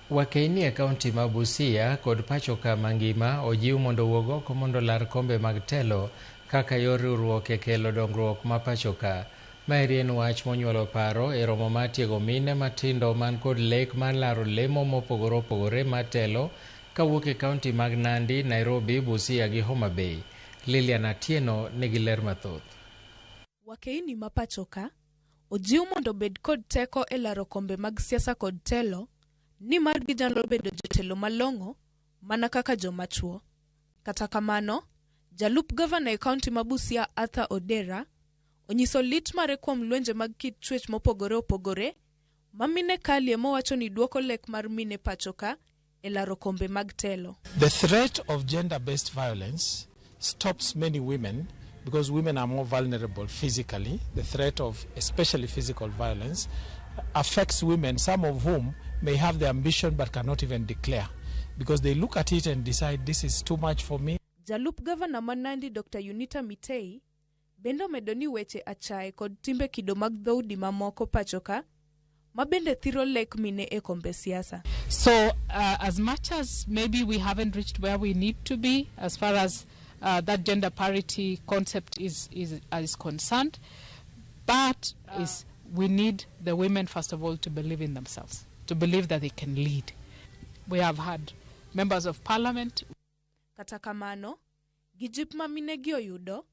Wakeini e kaunti ma Busia kod pacho ka mangima ojiw mondo owuog oko mondo olar kombe mag telo kaka yor riwruok e kelo dongruok ma pacho ka. Maeri en wach monyuolo paro e romo mar tiego mine matindo man kod lek mar laro lemo mopogore opogore mar telo kawuok e kaunti mag Nandi, Nairobi, Busia gi Homa Bay. Lilian Atieno nigi ler mathoth. Wakeini ma pacho ka ojiw mondo obed kod teko e laro kombe mag siasa kod telo nimar ginyalo bedo jotelo malong'o mana kaka joma chuo. Kata kamano, jalup gavana e kaunti ma Busia Arthur Odera onyiso lit mare kuom lwenje mag kit chwech mopogore opogore ma mine kalie mowacho ni duoko lek mar mine pacho ka e laro kombe mag telo. The threat of gender-based violence stops many women because women are more vulnerable physically. The threat of especially physical violence affects women, some of whom may have the ambition but cannot even declare because they look at it and decide this is too much for me. Jalup gavana ma Nandi Dr. Yunita Mitei bende omedo ni weche achaye kod timbe kido mag dhoudi mamoko pacho ka ma bende thiro lek mine e kombe siasa. So as much as maybe we haven't reached where we need to be as far as that gender parity concept is concerned, but is we need the women first of all to believe in themselves, to believe that they can lead. We have had members of parliament. Kata kamano, gi jip ma minegi oyudo,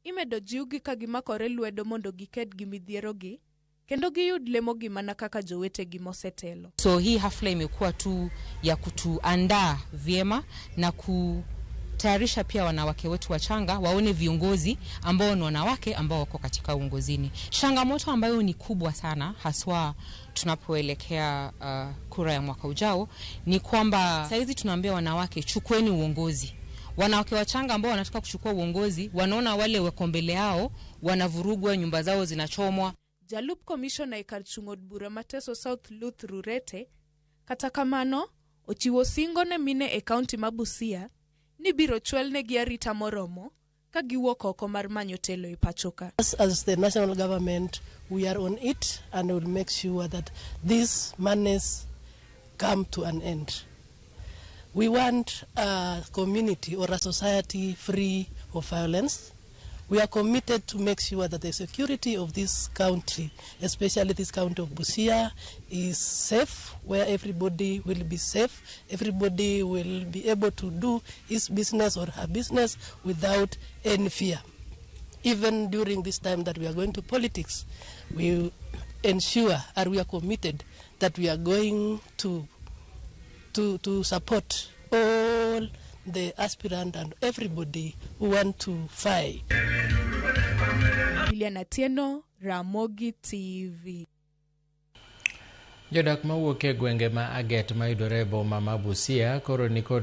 imedo jiwgi ka gimakore lwedo mondo giked gi midhierogi kendo giyud lemogi mana kaka jowetegi mosetelo. So hii hafla imekuwa tu ya kutuandaa vyema na kutayarisha pia wanawake wetu wachanga waone viongozi ambao ni wanawake ambao wako katika uongozini. Changamoto ambayo ni kubwa sana haswa tunapoelekea kura ya mwaka ujao ni kwamba saizi tunaambia wanawake chukueni uongozi. Wanawake wachanga ambao wanataka kuchukua uongozi wanaona wale wako mbele yao wanavurugwa, nyumba zao zinachomwa. Jalup komishona e kar chung' od bura ma Teso South Luth Rurete, kata kamano, ochiwo singo ne mine e kaunti ma Busia ni biro chwelnegi arita moromo ka giwuok oko mar manyo telo e pacho ka. As the national government, we are on it and will make sure that these monies come to an end. We want a community or a society free of violence. We are committed to make sure that the security of this country, especially this county of Busia, is safe, where everybody will be safe, everybody will be able to do his business or her business without any fear. Even during this time that we are going to politics, we ensure and we are committed that we are going to support all the aspirant and everybody who want to fight. Lilian Atieno, Ramogi TV. Jodak mawuok e gwenge ma Aget mayudore e boma ma Busia koro nikod